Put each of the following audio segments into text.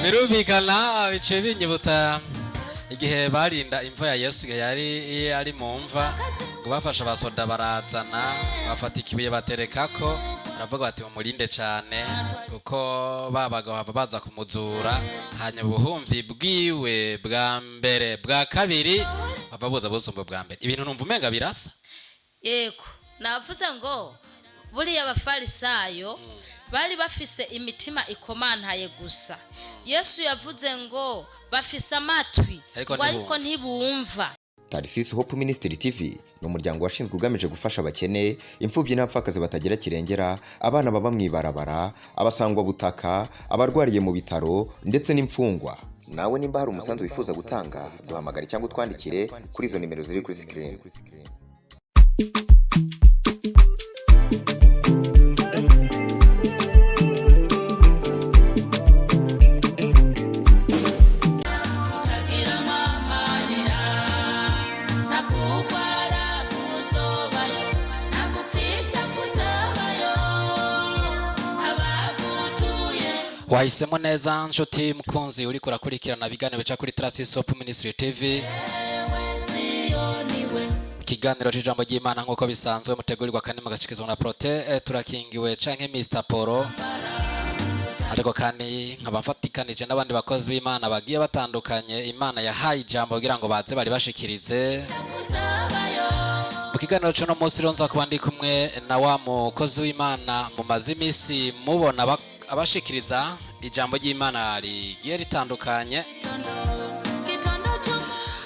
Birumvikana, bice binyibutsa igihe barinda imva ya Yesu, igihe yari ari mu mva, ngo bafashe abasoda barazana, bafata ikibuye baterekako, baravuga bati: "Mumurinde cyane, kuko babaga bava baza kumuzura, hanyuma ubuhumyi bwiwe bwa mbere, bwa kabiri bava buza busumba bwa mbere." Ibintu numva umenga birasa. Yego, navuze ngo buriya abafarisayo bari bafise imitima ikomantaye gusa. Yesu yavuze ngo bafise amatwi ariko ngo ariko ntibumva. Tarisisi Hope Ministry TV ni umuryango washinzwe ugamije gufasha abakene, imfubyi n'abapfakazi batagira kirengera, abana baba mu ibarabara, abasangwabutaka, abarwariye mu bitaro ndetse n'imfungwa. Nawe nimba hari umusanzu wifuza gutanga, duhamagare cyangwa utwandikire kuri izo nimero ziri kuri sikirini. Utagira amamarira, ntakugwara kuzobayo, ntagupfisha kuzabayo, abagutuye. Wahisemo neza, nshuti mukunzi uriko urakurikirana ibiganiro bica kuri Trasis Hope Ministry TV. Ewe Siyoni we. Ikiganiro c'ijambo ry'Imana, nk'uko bisanzwe, mutegurirwa kandi mugashyikirizwa na Prote Turakingiwe canke Mr Poro, ariko kandi nkaba mfatikanije n'abandi bakozi b'Imana bagiye batandukanye Imana yahaye ijambo kugira ngo baze bari bashikirize. Kuzabayo. Mu kiganiro c'uno munsi rero nza kuba ndi kumwe na wa mukozi w'Imana mumaze iminsi mubona abashikiriza ijambo ry'Imana rigiye ritandukanye. Gitondo cyo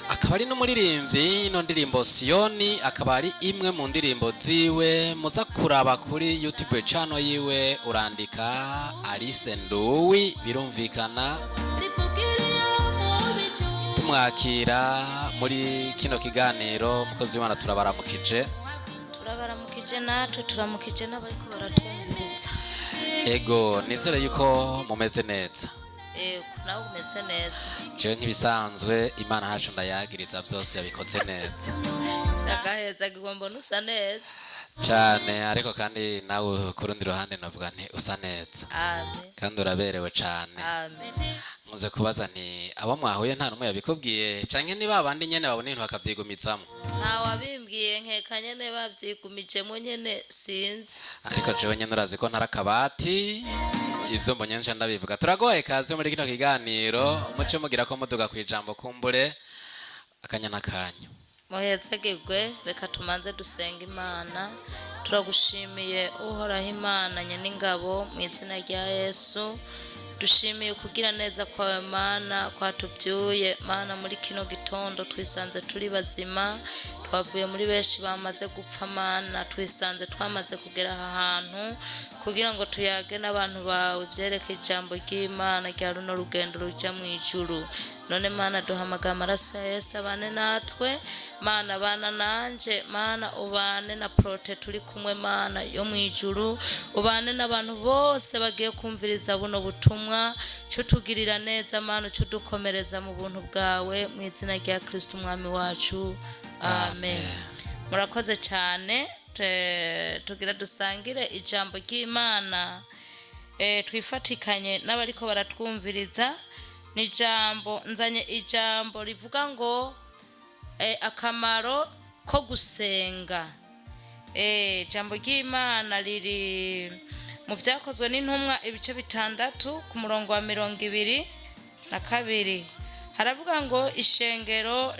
Akaba ari n'umuririmbyi. Ino ndirimbo Siyoni akaba ari imwe mu ndirimbo ziwe. Muza kuraba kuri YouTube channel yiwe, urandika Alice Nduwi, birumvikana. Ripfukiriye mu bicu. Tumwakira muri kino kiganiro. Umukozi w'Imana, turabaramukije. Turabaramukije natwe, turamukije n'abariko baratwumviriza. Ego, nizere yuko mumeze neza. Yego, nawe umeze neza? Jewe nk'ibisanzwe, Imana ntaco ndayagiriza, byose yabikoze neza. Agaheza gihombo, nusa neza. Cyane, ariko kandi nawe ku rundi ruhande navuga nti usa neza. Amen. Kandi uraberewe cyane. Amen. Nkunze kubaza nti abo mwahuye nta n'umwe yabikubwiye, canke ni ba bandi nyene babona ibintu bakavyigumizamo? Ntawabimbwiye, nkeka nyene bavyigumijemo nyene, sinzi. Ariko jewe nyene urazi ko ntari akabati, ivyo mbonye nje ndabivuga. Turagoye kaze muri kino kiganiro, muce mugira ko muduga kw'ijambo, kumbure akanya n'akanyu. Muhezagirwe. Reka tumanze dusenga Imana. Turagushimiye Uhoraho Imana nyen'ingabo, mu izina rya Yesu. Dushimiye kugira neza kwawe Mana, kwatubyuye Mana muri kino gitondo, twisanze turi bazima, twavuye muri benshi bamaze gupfa. Mana, twisanze twamaze kugera aha hantu kugira ngo tuyage n'abantu bawe ibyerekeye ijambo ry'Imana rya runo rugendo ruja mu ijuru. None Mana, duhamagaye amaraso ya Yesu abane natwe. Mana, bana nanje. Mana, ubane na Prote turi kumwe. Mana yo mu ijuru, ubane n'abantu bose bagiye kumviriza buno butumwa. Cyo tugirira neza Mana, cyo dukomereza mu buntu bwawe, mu izina rya Kristo Umwami wacu, amen. Murakoze cyane. Tugira dusangire ijambo ry'Imana, twifatikanye n'abariko baratwumviriza. Ni ijambo nzanye, ijambo rivuga ngo akamaro ko gusenga. Ijambo ry'Imana riri mu Byakozwe n'Intumwa, ibice 6, ku murongo wa 22. Haravuga ngo ishengero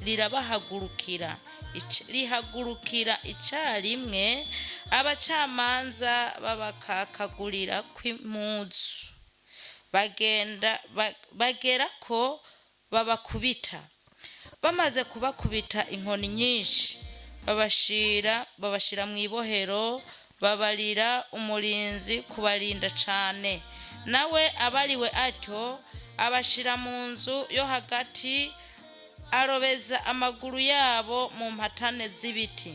rirabahagurukira, rihagurukira icyarimwe abacamanza, babakakagurira kw'impuzu, bagenda bagera ko babakubita. Bamaze kubakubita inkoni nyinshi, babashira mu ibohero, babarira umurinzi kubarinda cane. Nawe abariwe atyo, abashira mu nzu yo hagati, arobeza amaguru yabo mu mpatane z'ibiti.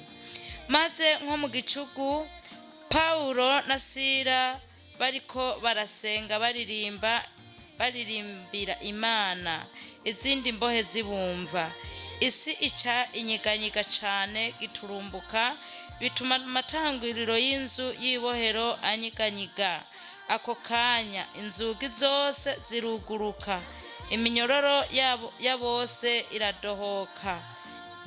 Maze nko mu gicugu, Pawulo na Sira bariko barasenga, baririmba, baririmbira Imana, izindi mbohe zibumva. Isi ica inyiganyiga cane giturumbuka, bituma amatangiriro y'inzu y'ibohero anyiganyiga. Ako kanya inzugi zose ziruguruka, iminyororo ya bose iradohoka.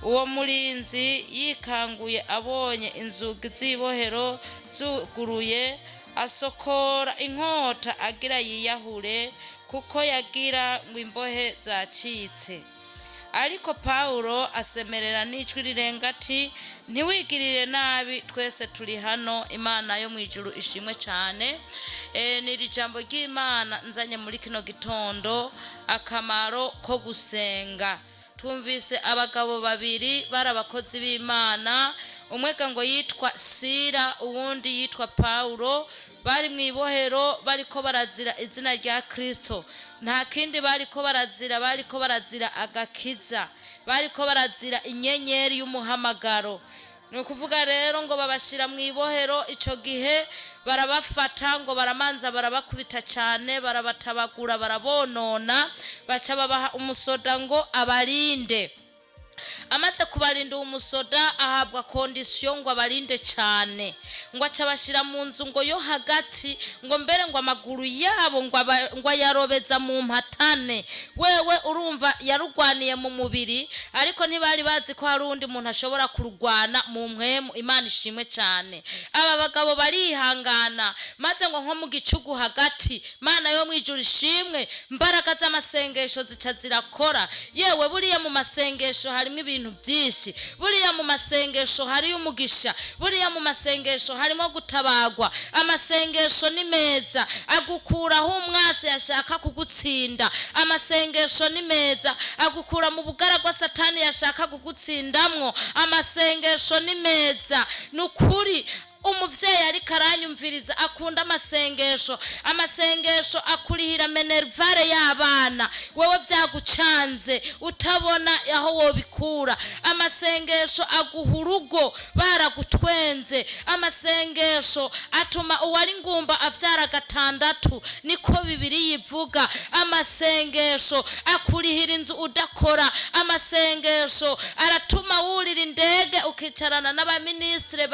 Uwo murinzi yikanguye abonye inzugi z'ibohero zuguruye, asokora inkota agira yiyahure, kuko yagira ngo imbohe zacitse. Ariko Pawulo asemerera n'ijwi rirenga ati: "Ntiwigirire nabi, twese turi hano." Imana yo mu ijuru ishimwe cyane. Ni iri jambo ry'Imana nzanye muri kino gitondo, akamaro ko gusenga. Twumvise abagabo babiri bari abakozi b'Imana, umwe ngo yitwa Sira, uwundi yitwa Pawulo. Bari mu ibohero bariko barazira izina rya Kristo. Nta kindi bariko barazira, bariko barazira agakiza, bariko barazira inyenyeri y'umuhamagaro. Ni ukuvuga rero ngo babashyira mu ibohero. Icyo gihe barabafata, ngo baramanza barabakubita cyane, barabatabagura, barabonona, baca babaha umusoda ngo abarinde. Amaze kubarinda, uwo musoda ahabwa condition ngo abarinde cyane, ngo aca abashyira mu nzu ngo yo hagati, ngo mbere ngo amaguru yabo ngo ayarobeza mu mpatane. Wewe urumva yarugwaniye mu mubiri, ariko ntibari bazi ko hari uwundi muntu ashobora kurwana mu mpwemu. Imana ishimwe cyane. Aba bagabo barihangana, maze ngo nko mu gicugu hagati, Mana yo mu ijuru ishimwe, mbaraga z'amasengesho zica zirakora. Yewe, buriya mu masengesho harimo ibintu byinshi, buriya mu masengesho hariyo umugisha, buriya mu masengesho harimo gutabagwa. Amasengesho ni meza, agukuraho umwasi yashaka kugutsinda. Amasengesho ni meza, agukura mu bugaragwa Satani yashaka kugutsindamwo. Amasengesho ni meza, ni ukuri. Umubyeyi ariko aranyumviriza akunda amasengesho. Amasengesho akurihira minerval y'abana, wowe byagucanze utabona aho wobikura. Amasengesho aguha urugo baragutwenze. Amasengesho atuma uwari ngumba abyara gatandatu, niko Bibiri yivuga. Amasengesho akurihira inzu udakora. Amasengesho aratuma wurira indege ukicarana n'abaminisitiri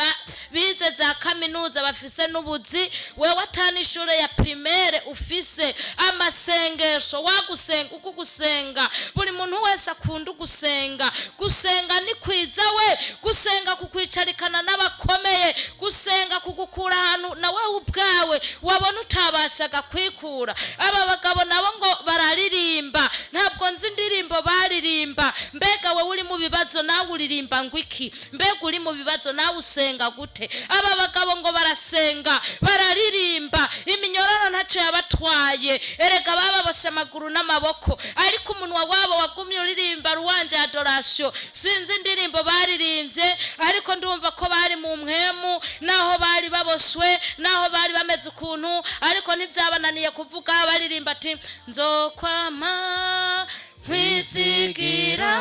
bize za kaminuza, bafise n'ubuzi, wewe atana ishure ya primaire ufise. Amasengesho wagusenga uko gusenga, buri muntu wese akunda gusenga. Gusenga ni kwiza we, gusenga kukwicarikana n'abakomeye, gusenga kugukura ahantu nawe ubwawe wabona utabashaga kwikura. Aba bagabo nabo ngo bararirimba, ntabwo nzi indirimbo baririmba. Mbega wowe uri mu bibazo nawe uririmba ngo iki? Mbega uri mu bibazo nawe usenga gute? Aba bagabo ngo barasenga, bararirimba, iminyororo ntacyo yabatwaye. Erega bababoshe amaguru n'amaboko, ariko umunwa wabo wagumye uririmba louange, adoration. Sinzi indirimbo baririmbye, ariko ndumva ko bari mu mpwemu, naho bari baboswe, naho bari bameze ukuntu, ariko ntibyabananiye kuvuga, baririmba ati: "Nzokwama nkwizigira,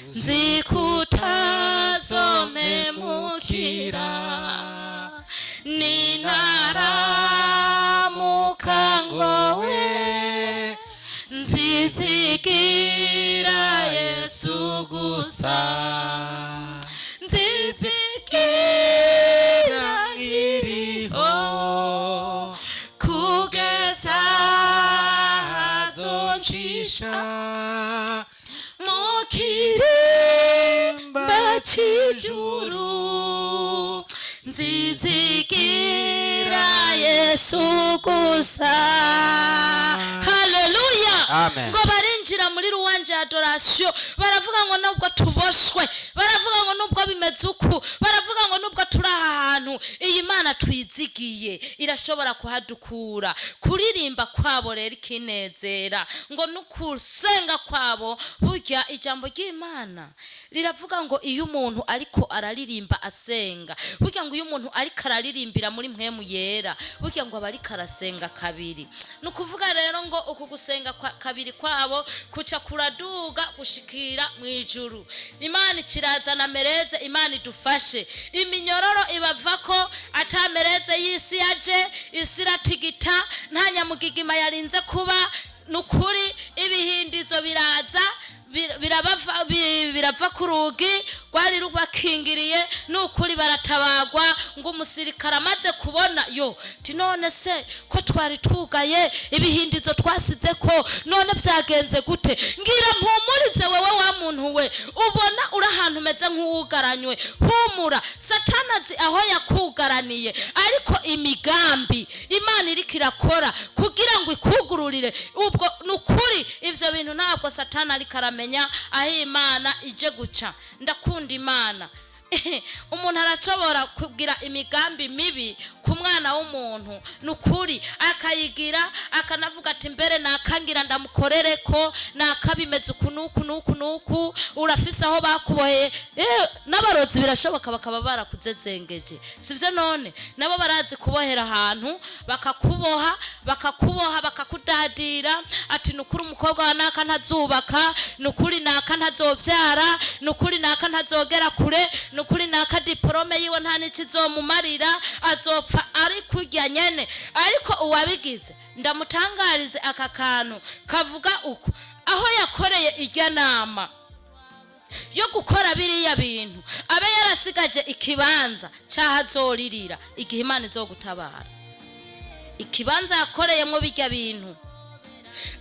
nzi kutazomemukira, ninaramuka ngowe, nzizigira Yesu gusa, nzizigira nkiriho, kugeza azoncisha mu kirimba cy'ijuru, nzizigira Yesu gusa." Haleluya! Amen. Ngo barinjira muri louange, adoration, baravuga ngo nubwo tuboshwe, baravuga ngo nubwo bimeze uku, baravuga ngo nubwo turi aha hantu, iyi Mana twizigiye irashobora kuhadukura. Kuririmba kwabo rero ikinezera ngo nukusenga kwabo. Burya ijambo ry'Imana riravuga ngo iyo umuntu ariko araririmba asenga, burya ngo iyo umuntu ariko araririmbira muri mpwemu yera, burya ngo aba ariko arasenga kabiri. Ni ukuvuga rero ngo uku gusenga kabiri kwabo kuca kuraduga gushikira mu ijuru. Imana ikirazana mereze, Imana idufashe. Iminyororo ibava ko atamereze y'isi yaje, isi iratigita, nta nyamugigima yarinze kuba. Ni ukuri, ibihindizo biraza. Birava ku rugi rwari rubakingiriye. Ni ukuri baratabagwa. Ngo umusirikare amaze kubona yo ti: "None se ko twari twugaye, ibihindizo twasize ko, none byagenze gute?" Ngira mpumurize wewe wa muntu we ubona uri ahantu umeze nk'uwugaranywe. Humura, Satani azi aho yakugaraniye, ariko imigambi Imana iriko irakora kugira ngo ikugururire, ubwo ni ukuri ivyo bintu ntabwo Satani ariko aramenya aho Imana ije guca. Ndakunda Imana. Umuntu arashobora kugira imigambi mibi ku mwana w'umuntu, ni ukuri akayigira, akanavuga ati: "Mbere nakangira ndamukorere ko nakabimeze uku n'uku n'uku n'uku." Urafise aho bakuboheye. N'abarozi birashoboka bakaba barakuzezengeje, sibyo? None nabo barazi kubohera ahantu, bakakuboha, bakakuboha, bakakudadira ati: "Ni ukuri umukobwa wa naka ntazubaka, ni ukuri naka ntazobyara, ni ukuri naka ntazogera kure, ni ukuri naka diporome yiwe nta n'ikizomumarira, azopfa ari kurya nyene." Ariko uwabigize, ndamutangarize aka kantu kavuga uko aho yakoreye irya nama yo gukora biriya bintu, abe yarasigaje ikibanza cy'aho azoririra igihe Imana izogutabara. Ikibanza yakoreyemo bijya bintu,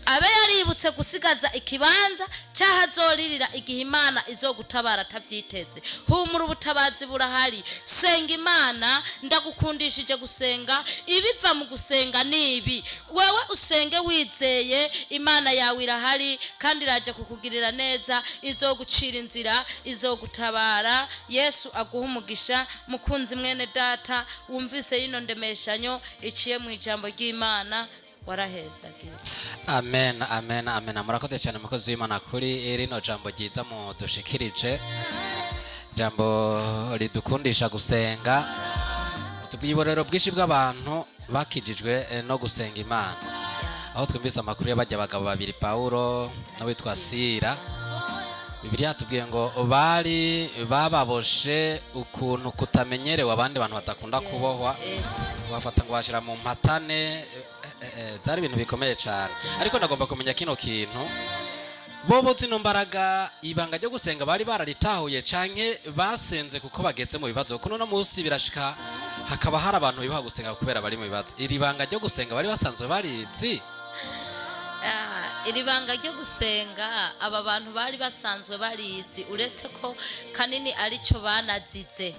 abe yaributse gusigaza ikibanza cy'aho azoririra igihe Imana izogutabara atabyiteze. Humura, ubutabazi burahari. Senga Imana. Ndagukundishije gusenga. Ibiva mu gusenga ni ibi: wewe usenge wizeye, Imana yawe irahari kandi iraje kukugirira neza, izogucira inzira, izogutabara. Yesu aguha umugisha, mukunzi mwene data wumvise yino ndemeshanyo iciye mu ijambo ry'Imana. Warahezagiwe. Amen, amen, amen. Murakoze cyane, mukozi w'Imana, kuri rino jambo ryiza mudushikirije, jambo ridukundisha gusenga. Tubwiye uburero bwinshi bw'abantu bakijijwe no gusenga Imana, aho twumvise amakuru y'abajya abagabo babiri, Pawulo n'uwitwa Sira. Bibiliya yatubwiye ngo bari bababoshe ukuntu kutamenyerewe, abandi bantu badakunda kubohwa, bafata ngo bashyira mu mpatane. Byari ibintu bikomeye cyane. Ariko nagomba kumenya kino kintu: bobo zino mbaraga, ibanga ryo gusenga bari bararitahuye, canke basenze kuko bageze mu bibazo? Kuno no munsi birashika hakaba hari abantu bibaha gusenga kubera bari mu bibazo. Iri banga ryo gusenga bari basanzwe barizi? Iri banga ryo gusenga aba bantu bari basanzwe barizi, uretse ko kanini aricyo banazize.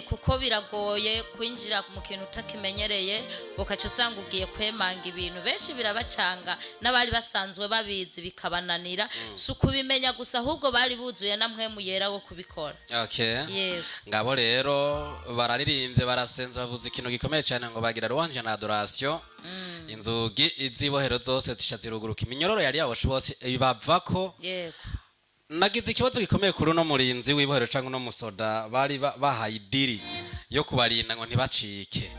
Kuko biragoye kwinjira mu kintu utakimenyereye, ukaca usanga ugiye kwemanga ibintu. Benshi birabacanga, n'abari basanzwe babizi bikabananira. Si ukubimenya gusa, ahubwo bari buzuye na Mpwemu Yera wo kubikora. Yego. Ngabo rero bararirimbye, barasenze, bavuze ikintu gikomeye cyane, ngo bagira louange na adoration, inzugi z'ibohero zose zisha ziruguruka, iminyororo yari yaboshe bose bavako. Nagize ikibazo gikomeye kuri uno murinzi w'ibohero cyangwa uno musoda bari bahaye idiri yo kubarinda ngo ntibacike.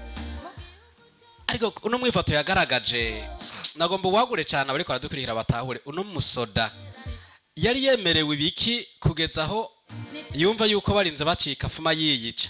Ariko uno mwifoto yagaragaje, nagomba uwagure cyane abariko baradukurikira batahure: uno musoda yari yemerewe ibiki kugeza aho yumva yuko barinze bacika fuma yiyica?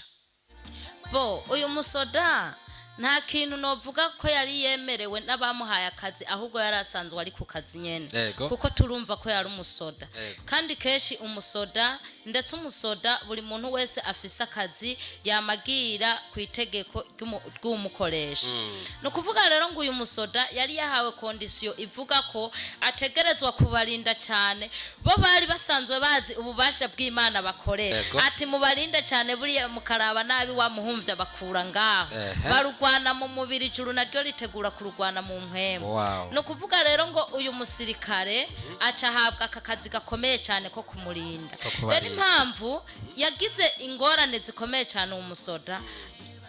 Bo uyu musoda nta kintu novuga ko yari yemerewe n'abamuhaye akazi, ahubwo yari asanzwe ari ku kazi nyene. Kuko turumva ko yari umusoda. Kandi kenshi umusoda, ndetse umusoda, buri muntu wese afise akazi yamagira ku itegeko ry'umukoresha. Ni ukuvuga rero ngo uyu musoda yari yahawe condition ivuga ko ategerezwa kubarinda cyane. Bo bari basanzwe bazi ububasha bw'Imana bakorera. Ati: "Mubarinde cyane, buriya mukaraba nabi wamuhumvya bakura ngaho." Barugwana mu mubiri, ijuru naryo ritegura kurugwana mu mpwemu. Ni ukuvuga rero ngo uyu musirikare aca ahabwa aka kazi gakomeye cyane ko kumurinda. Ko kubarinda. Rero impamvu yagize ingorane zikomeye cyane uwo musoda,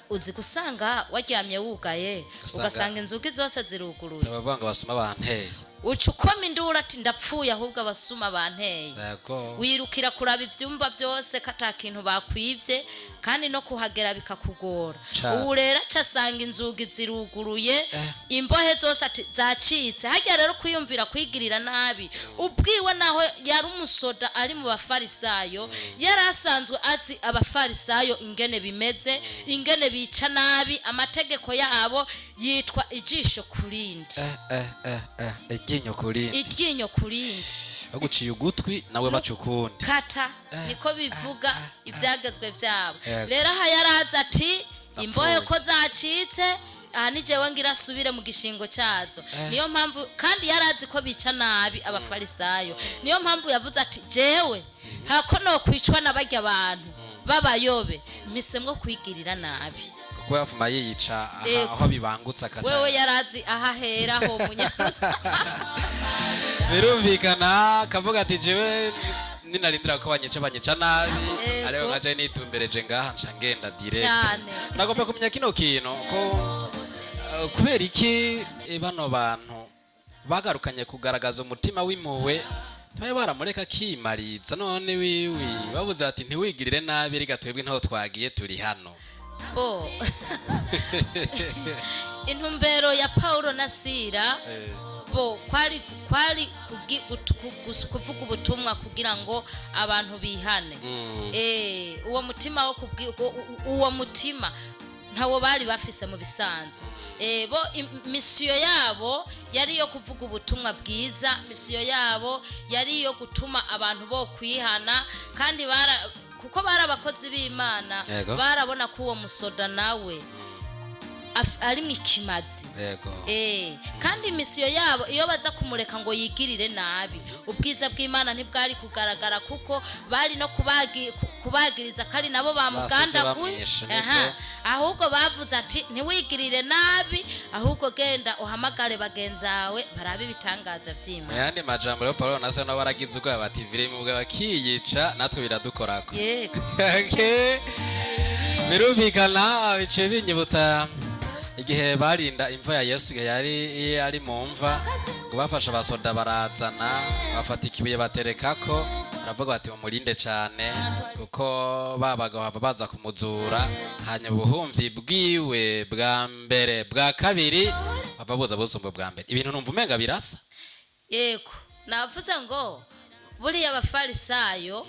uzi gusanga waryamye wugaye, ugasanga inzugi zose ziruguruye, Abavuga ngo basoma banteye. Uca ukoma induru ati: "Ndapfuye, ahubwo abasuma banteye." Wirukira kuraba ibyumba byose ko ata kintu bakwibye, kandi no kuhagera bikakugora. Ubu rero aca asanga inzugi ziruguruye, imbohe zose ati zacitse. Hajya rero kwiyumvira kwigirira nabi ubwiwe, naho yari umusoda ari mu bafarisayo, yari asanzwe azi abafarisayo ingene bimeze, ingene bica nabi, amategeko yabo yitwa ijisho kurindi. Iryinyo kurindi. Iryinyo kurindi. Baguciye ugutwi nawe baca ukundi. Kata niko bivuga ibyagezwe byabo. Yego. Rero aha yaraza ati imbohe Ndapfuye. ko zacitse, aha ni jewe ngira asubire mu gishingo cyazo. Niyo mpamvu kandi yarazi ko bica nabi abafarisayo, niyo mpamvu yavuze ati jewe hako no kwicwa na barya bantu babayobe, mpisemwo kwigirira nabi. Kuko yavuma yiyica aha, Yego. aho bibangutse akaca. Wewe yarazi aha hera ho Birumvikana, akavuga ati jewe ninarindira ko banyica, banyica nabi. Yego. Ariko nkaje nitumbereje ngaha, nca ngenda direct. Cyane. Nagomba kumenya kino kintu ko kubera iki bano bantu bagarukanye kugaragaza umutima w'impuhwe, ntibabe baramureka akimariza? None wiwi babuze bati ntiwigirire nabi, reka twebwe ntaho twagiye, turi hano. Bo intumbero ya Paulo na Sira bo kwari kuvuga ubutumwa kugira ngo abantu bihane. Uwo mutima wo uwo mutima ntawo bari bafise mu bisanzwe. Bo misiyo yabo yari iyo kuvuga ubutumwa bwiza, misiyo yabo yari iyo gutuma abantu bo kwihana, kandi bara kuko bari abakozi b'Imana. Barabona ko uwo musoda nawe ari mu ikimazi. Kandi misiyo yabo, iyo baza kumureka ngo yigirire nabi, ubwiza bw'Imana ntibwari kugaragara, kuko bari no kubagiriza ko ari nabo bamugandaguye. Bamwishe, nibyo. Aha. Ahubwo bavuze ati ntiwigirire nabi, ahubwo genda uhamagare bagenzawe barabe ibitangaza Mu by'Imana. yandi majambo rero, Paulo na se nabo baragize ubwoba bati vire mu bwa bakiyica, natwe biradukorako. Yego. Okay. Birumvikana, bice binyibutsa igihe barinda imva ya Yesu, igihe yari ari mu mva, ngo bafashe abasoda barazana, bafata ikibuye baterekako, baravuga bati mumurinde cyane, kuko babaga bava baza kumuzura, hanyuma ubuhumyi bwiwe bwa mbere bwa kabiri bava buza busumba bwa mbere. Ibintu numva umenga birasa. Yego, navuze ngo buriya abafarisayo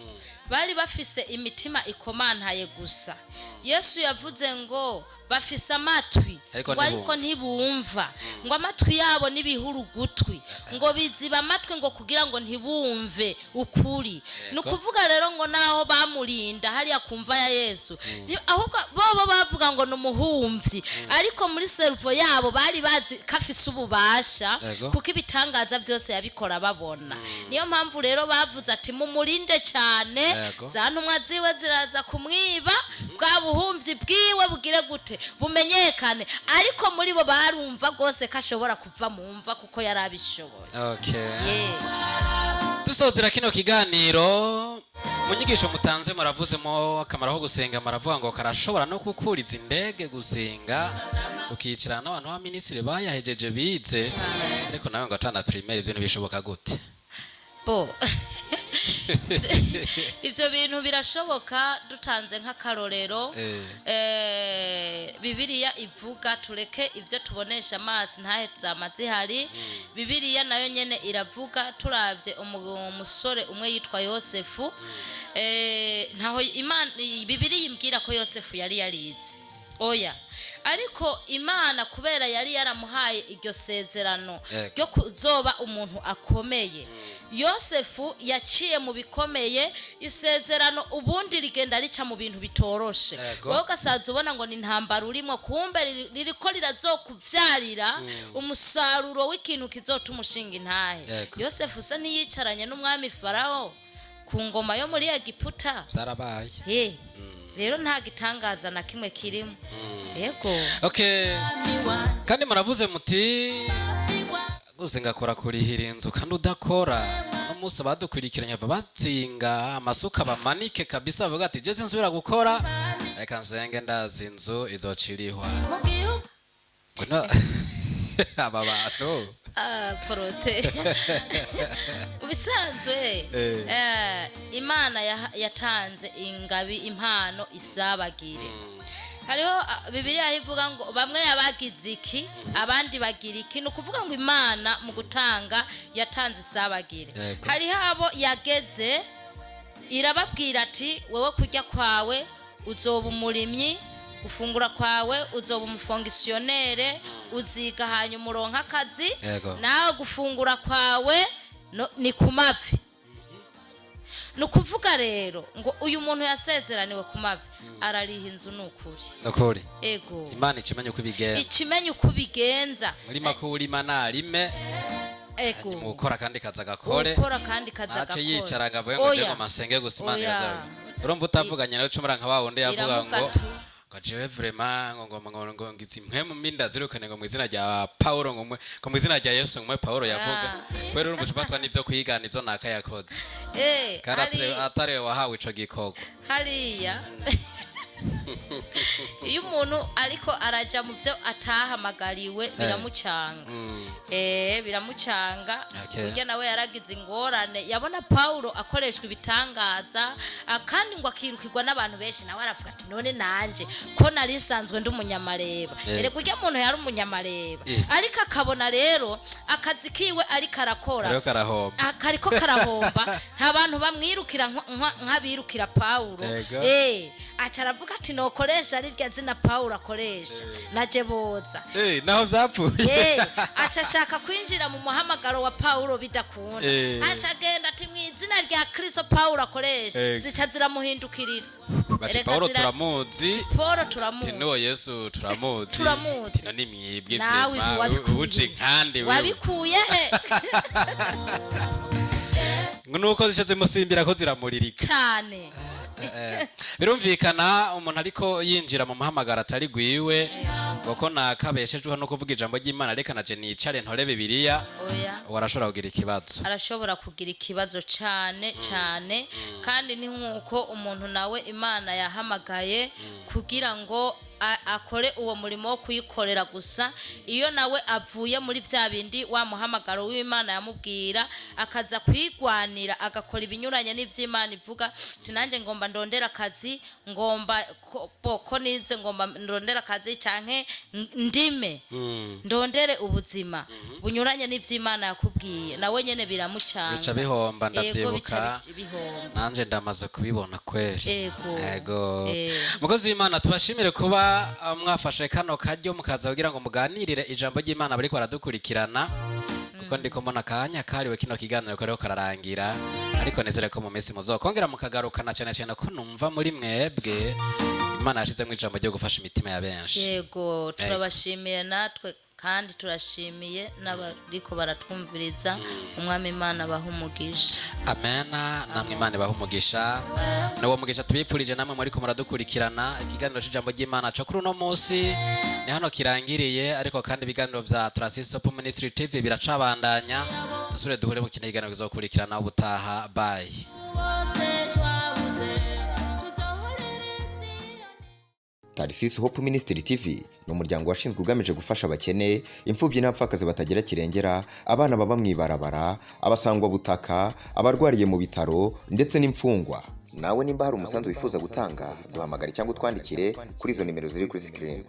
bari bafise imitima ikomantaye gusa. Yesu yavuze ngo bafise amatwi ariko ngo ariko ntibumva, ngo amatwi yabo n'ibihurugutwi, ngo biziba amatwi ngo kugira ngo ntibumve ukuri. Ni ukuvuga rero ngo naho bamurinda hariya ku mva ya Yesu, ahubwo bobo bavuga ngo ni umuhumvyi, ariko muri cerveau yabo bari bazi ko afise ububasha, kuko ibitangaza byose yabikora babona. Niyo mpamvu rero bavuze ati mumurinde cyane. Za ntumwa ziwe ziraza kumwiba, bwa buhumvyi bwiwe bugire gute? Bumenyekane. Ariko muri bo barumva rwose ko ashobora kuva mu mva, kuko yari abishoboye. Yeah. Dusozera kino kiganiro, mu nyigisho mutanze muravuzemo akamaro ko gusenga, muravuga ngo karashobora no kukuriza indege gusenga, ukicarana n'abantu ba minisitiri bayahejeje bize, ariko nawe ngo atana primaire. Ibyo ntibishoboka gute? Bo ivyo bintu birashoboka. Dutanze nk'akarorero, Bibiliya ivuga tureke ibyo tubonesha amaso, ntahe zama zihari. Bibiliya nayo nyene iravuga, turavye umusore umwe yitwa Yosefu, ntaho Imana Bibiliya imbwira ko Yosefu yari yarize, oya. Ariko Imana kubera yari yaramuhaye iryo sezerano ryo kuzoba umuntu akomeye, Yosefu yaciye mu bikomeye. Isezerano ubundi rigenda rica mu bintu bitoroshe. Wowe ugasaza ubona ngo ni intambara urimo, kumbe ririko rirazokuvyarira umusaruro w'ikintu kizotuma ushinga intahe. Yosefu se ntiyicaranye n'umwami Farawo ku ngoma yo muri Egiputa? Byarabaye. Ye, rero nta gitangaza na kimwe kirimo, yego. Okay, kandi muravuze muti gusenga kora kurihira inzu kandi udakora. No munsi abadukurikiranye bava batsinga amasuka bamanike kabisa, bavuga ati jeze nsubira gukora, reka nsenge, ndazi inzu izocirihwa. Ngwino aba bantu. Ah, porote mu bisanzwe Imana yatanze ingabi, impano isabagire. Hariho Bibiliya ivuga ngo bamwe yabagize iki, abandi bagira iki. Ni ukuvuga ngo Imana mu gutanga yatanze isabagire. Hariho abo yageze irababwira ati wewe kurya kwawe uzoba umurimyi, gufungura kwawe uzoba umufongisiyonere, uziga hanyuma uronka akazi. Nawe gufungura kwawe ni ku mavi. Ni ukuvuga rero ngo uyu muntu yasezeraniwe ku mavi arariha inzu, ni ukuri. Nukuri. Ego. Imana ikimenya uko ibigenza. Ikimenya uko ubigenza. Muri make, urima narime. Ego. Hanyuma ukora kandi kaza gakore. Ukora kandi kaza ntace gakora. yicara ngo avuge ngo Oya. je ngo masenge gusa, Imana Oya. iraza. Urumva utavuganye nawe ucumura nka wa wundi yavuga Iramuga ngo tu. ngo jewe vraiment ngo ngizi impwemu mbi ndazirukane ngo mu izina rya Paulo, ngo mu izina rya Yesu, ngo mwe Paulo yavuga. Kubera urumva ufatwa n'ivyo kwigana ivyo naka yakoze kandi atariwe wahawe ico gikorwa. Hariya iyo umuntu ariko araja mu byo atahamagariwe biramucanga. Biramucanga. Burya nawe yaragize ingorane, yabona Paulo akoreshwa ibitangaza, kandi ngo akirukirwa n'abantu benshi, nawe aravuga ati: "None nanje ko nari nsanzwe ndi umunyamareba?" Erega urya muntu yari umunyamareba. Ariko akabona rero akazi kiwe ariko arakora kariho karahomba. Kariko karahomba, nta bantu bamwirukira nk'abirukira Pawulo. Aca aravuga ati: "Nokoresha rirya zina Pawulo akoresha, naje boza." Naho vyapfuye. Aca ashaka kwinjira mu muhamagaro wa Pawulo bidakunda. Aca agenda ati: "Mu izina rya Kristo Pawulo akoresha." Zica ziramuhindukirira. Bati: Erega "Paulo turamuzi." Pawulo Ati: turamuzi. "N'uwo Yesu turamuzi." Turamuzi. Ati: "None mwibwe Nawe ibi vraiment wabikuye uje nkande wewe?" Wabikuye he? Ngo nuko zishe zimusimbira ko ziramuririka. Cyane. Birumvikana umuntu ariko yinjira mu muhamagaro atari gwiwe, ngo ko nakabeshejweho no kuvuga ijambo ry'Imana, reka naje nicare ntore Bibiliya. Oya. Warashobora kugira ikibazo. Arashobora kugira ikibazo cyane cyane, kandi ni nk'uko umuntu nawe Imana yahamagaye kugira ngo akore uwo murimo wo kuyikorera gusa, iyo nawe avuye muri bya bindi wa muhamagaro w'Imana yamubwira, akaza kwigwanira, agakora ibinyuranye n'iby'Imana ivuga, ati: "Nanjye ngomba ndondera akazi, ngomba ko nize, ngomba ndondera akazi canke ndime, ndondere ubuzima bunyuranye n'iby'Imana yakubwiye", nawe nyene biramucanga. Bica bihomba. Ego, bica Ndavyibuka. bihomba. Nanje ndamaze kubibona kweri. Ego. Ego. Mukozi w'Imana, tubashimire kuba mwafashe kano karyo mukaza kugira ngo muganirire ijambo ry'Imana bariko baradukurikirana, kuko ndiko mbona akanya kariwe kino kiganiro kariho kararangira, ariko nizere ko mu minsi muzokongera mukagarukana, cyane cyane ko numva muri mwebwe Imana yashizemo ijambo ryo gufasha imitima ya benshi. Yego, turabashimiye natwe, kandi turashimiye n'abariko baratwumviriza. Umwami Imana abaha umugisha. Amena, namwe Imana ibaha umugisha. N'uwo mugisha tubipfurije namwe muriko muradukurikirana. Ikiganiro c'ijambo ry'Imana co kuri uno munsi ni hano kirangiriye, ariko kandi ibiganiro vya Tarasisi Hope Ministry TV biracabandanya. Dusubire duhure mu kindi kiganiro kizokurikirana ubutaha. Bye. Bose twabuze tuzohorera isi. Tarisisi Hope Ministry TV ni umuryango washinzwe ugamije gufasha abakene, imfubyi n'abapfakazi batagira kirengera, abana baba mu ibarabara, abasangwabutaka, abarwariye mu bitaro ndetse n'imfungwa. Nawe nimba hari umusanzu wifuza gutanga, duhamagare cyangwa utwandikire kuri izo nimero ziri kuri screen.